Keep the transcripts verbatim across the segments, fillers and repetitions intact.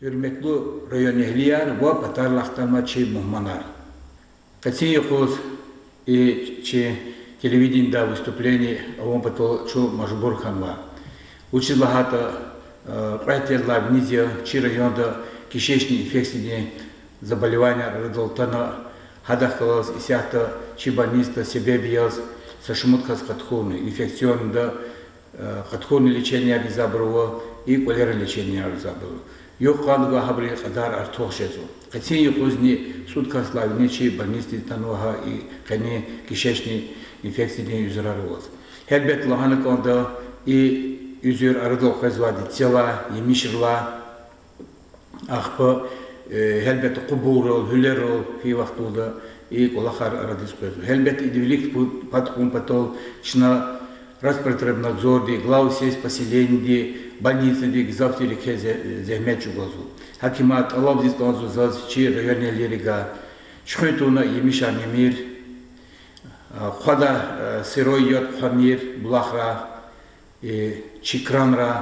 Гьуьрметлу районэгьлияр ва патарилай хтанвай чи мугьманар! Къенин юкъуз и чи телевидениеда выступление авун патал чун мажбур хьанва. Вучиз лагьайтӀа, э, кьвед йисалай виниз я чи районда кишечный инфекциядин заболеванияяр арадал атана, гьадахъ галаз исятда чи больницада себеб яз са шумуд кас къаткурна, инфекционныйда, э, къаткурна лечениеяр ийизвайбур ава, и кӀвалера лечениеяр ийизвайбур ава. Югъ-къандавай гьабурун кьадар артух жезва. Къенин юкъузни цӀуд касдилай виниз чи больницадиз атанва гьа и къенин кишечный инфекциядин уьзуьрар аваз. Гьелбетда, лагьана кӀанда, и уьзуьр арадал къвезвайди цела, емишрилай, ахпа, э, гьелбетда, къубуррал, гьуьлерал фейи вахтунда и кӀвалахар арадиз къвезва. Гьелбетда, идан вилик пу-, пад кьун патал чна Роспотребнадзорди, главы сельских поселенийди, больницади гзаф тир еке зе-, зегьмет чӀугвазва. Гьакимай тӀалабзиз кӀанзава заз чи районэгьлийривай: чуьхуьн тавуна емишар немир, а, хъвадай, а, сырой яд хъвамир булахрай, э, чи кранрай,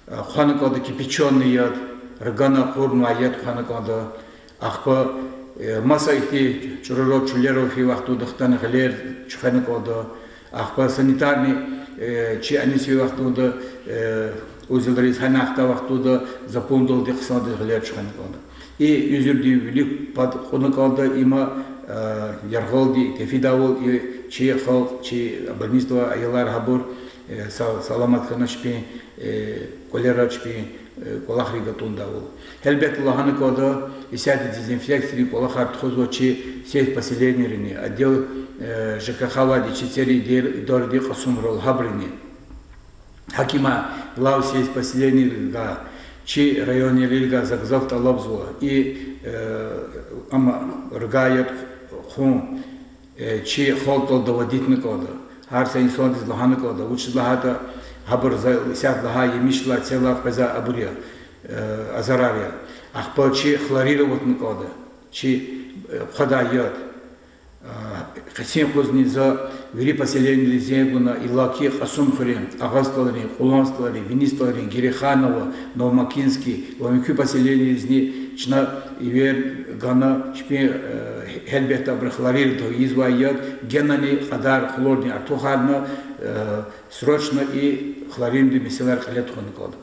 а, хъвана кӀанда кипячёный яд, ргана къурнавай яд хъвана кӀанда. Ахпа, э, маса ихьтин чӀурурал, чуьлерал фейи вахтунда хтана гъилер чуьхвена кӀанда. Ахпа санитарный, э, чи аниз фейи вахтунда, э, узелриз, гьанай хтай вахтунда запундалди, хъсандиз гъилер чуьхвена кӀанда. И уьзуьрдин вилик пад кьуна кӀанда има, э, яргъалди тефидайвал и чи халкь, чи больницада авай аялар гьабур, э, са-, саламат хьана чпин, э, кӀвалера чпин, э, кӀвалахрин гатӀундайвал. Гьелбетда, лагьана кӀанда, исятда дезинфекциядин кӀвалахар тухузва чи сельпоселенийрини, отдел, э, ЖКХ авайди чи церин идер-, идарадин кьасумрал, гьабурини. Гьакимай главы сельпоселенийривай, чи районэгьлийривай за гзаф тӀалабзава и, э, ам ругай яд хъун, э, чи халкьдал доводитьна кӀанда, гьар са инсандиз лагьана кӀанда, вучиз лагьайтӀа гьабур за исятда лагьай емишрилай, целай къвезвай абур я, э, азарар я. Ахпа чи хлорироватьна кӀанда чи, э, хъвадай яд. Къенин юкъузни за вири поселенийриз зенг авуна, иллаки Кьасумхуьруьн, Агъа СтӀалрин, Кьулан СтӀалрин, Вини СтӀалрин, Гереханово, Новомакинский ва муькуь поселенийризни чна эвер гана чпин, э, гьелбетда, абуру хлорировать ийизвай яд, генани кьадар хлордин артухарна, э, срочно и хлоридин месэлаяр кьиле тухвана кӀанда.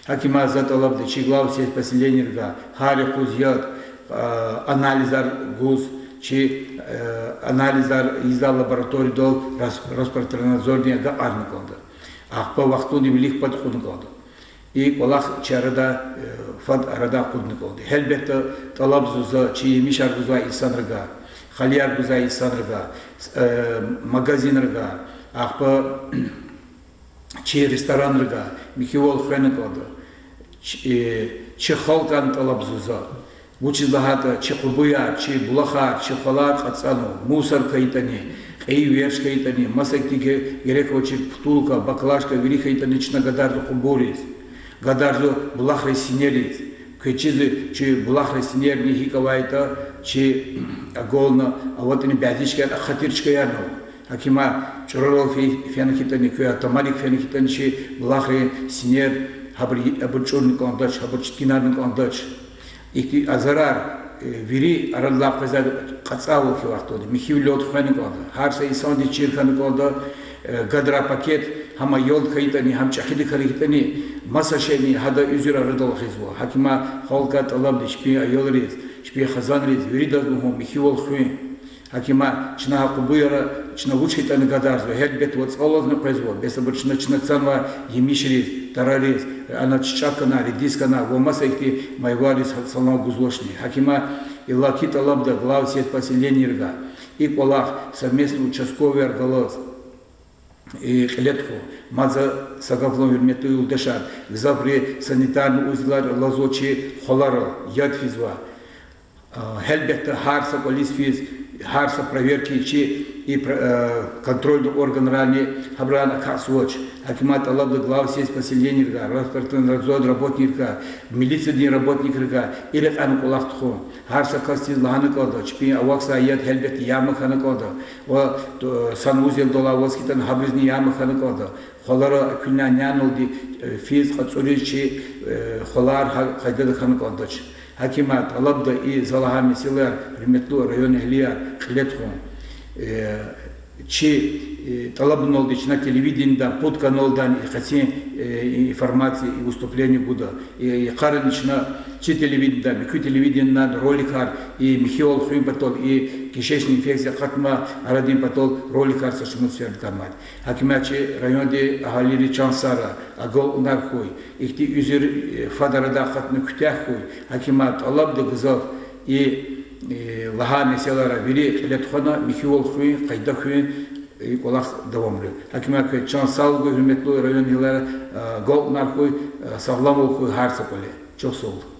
Гьакимай за тӀалабда чи главы сельпоселенийривай гьар юкъуз яд, а, анализар гуз, чи, э, анализар ийизвай лабораториядал Рос-, Роспотребнадзордин агакьарна кӀанда. Ахпа вахтунда вилик пад кьуна кӀанда. И кӀвалах чи арада, э, фад арада акъудна кӀанда. Гьелбетда, тӀалабзава за чи емишар гузвай инсанривай, халияр гузвай инсанривай, с-, э, магазинривай, ахпа чи ресторанривай михьивал хвена кӀанда. Чи, э, чи халкьдивай тӀалабзава за. Вучиз лагьайтӀа чи къубуяр, чи булахар, чи хвалар кьацӀанва, мусор хьайитӀани, кьейи верч хьайитӀани, масакӀа ге-, герек авачир бутылка, баклажка, вири хьайитӀани чна гадарзава къубурриз, гадарзава булахрин синериз. Квез чизва чи булахрин синерни гьикӀ авайтӀа, чи агална аватӀани бязи чкаяр, ахъа тир чкаярни ава. Гьакимай чӀурурал фе-, фена хьайитӀани, куь тамарик фена хьайитӀани чи булахрин синер, гьабур, гьабур чӀурни кӀандач, гьабур читкӀинарни кӀандач. Ихьтин азарар, э, вири арадилай къвезвайди кьацӀайвал хьайи вахтунда, михьивал хвена кӀанда. Гьар са инсандиз чир хьана кӀанда, э, гадрай пакет, гьам аялдик хьайитӀани, гьам чӀехидик хьайитӀани, маса шейни гьада уьзуьр арадал гъизва. Гьакимай халкьдивай тӀалабда чпин аялриз, чпин хизанриз, виридаз лугьун михьивал хуьн. Гьакимай чна гьа къубуяра чна вуч хьайитӀани гадарзава, гьелбетда, вацӀалазни къвезва, бес абур чна, чна цанвай емишриз, тарариз, ана чичӀек хьана, редиска хьана ва маса ихьтин майвайриз са-, салам гузвачни. Гьакимай иллаки тӀалабда главы сельпоселенийривай и кӀвалах совместно участковыйрихъ галаз и кьиле тухун. Мад за са гаф лугьун, гьуьрметлу юлдашар, гзафри санитарный узелар алазва чи хваларал, яд физвай. А, гьелбетда, гьар са кӀвализ физ, гьар са проверка чи И пр-, э, контрольный органрайни гьабурун акатзавач. Гьакимат тӀалабда глав сельских поселенийрикай, Роспотребнадзордин работникрикай, милициядин работникрикай и рекьяйни кӀвалах тухун. Гьар са касдиз лагьана кӀанда, чпин авахьзавай яд гьелбетда ярмак хьана кӀанда, ва, э, санвузелдал аваз хьайитӀани гьабурузни ярмак хьана кӀанда. Хвалара экуьнлай няналди, э, физ кьацӀуриз чи, э, хвалар гьа къайдада хьана кӀандач. Гьакимат тӀалабда и за лагьай месэлаяр, гьуьрметлу районэгьлияр, кьиле тухун. Э, чи, э, тӀалабуналди чна телевидениедани, пуд каналдани и къецин, э, информация, и выступление гуда. Э, йикъарани чна чи телевидениедай, муькуь телевидениедани роликар, и михьивал хуьн патал, и кишечный инфекция акъатунин арадин патал роликар са шумуд сеферда ганвайди. Гьакимат чи райондин агьалийри чан сагърай, агалкьунар хьуй, ихьтин уьзуьр, э, фад арадай акъатуна куьтягь хьуй. Гьакимат тӀалабда гзаф и, э, лагьай месэлаяр вири кьиле тухвана, михьивал хуьн, къайда хуьн, и кӀвалах давамариз. Гьакимат квез чан сагъвал гуй, гьуьрметлу районэгьлияр, э, агалкьунар хьуй, э, сагъламвал хьуй гьар са кӀвале. Чухсагъул.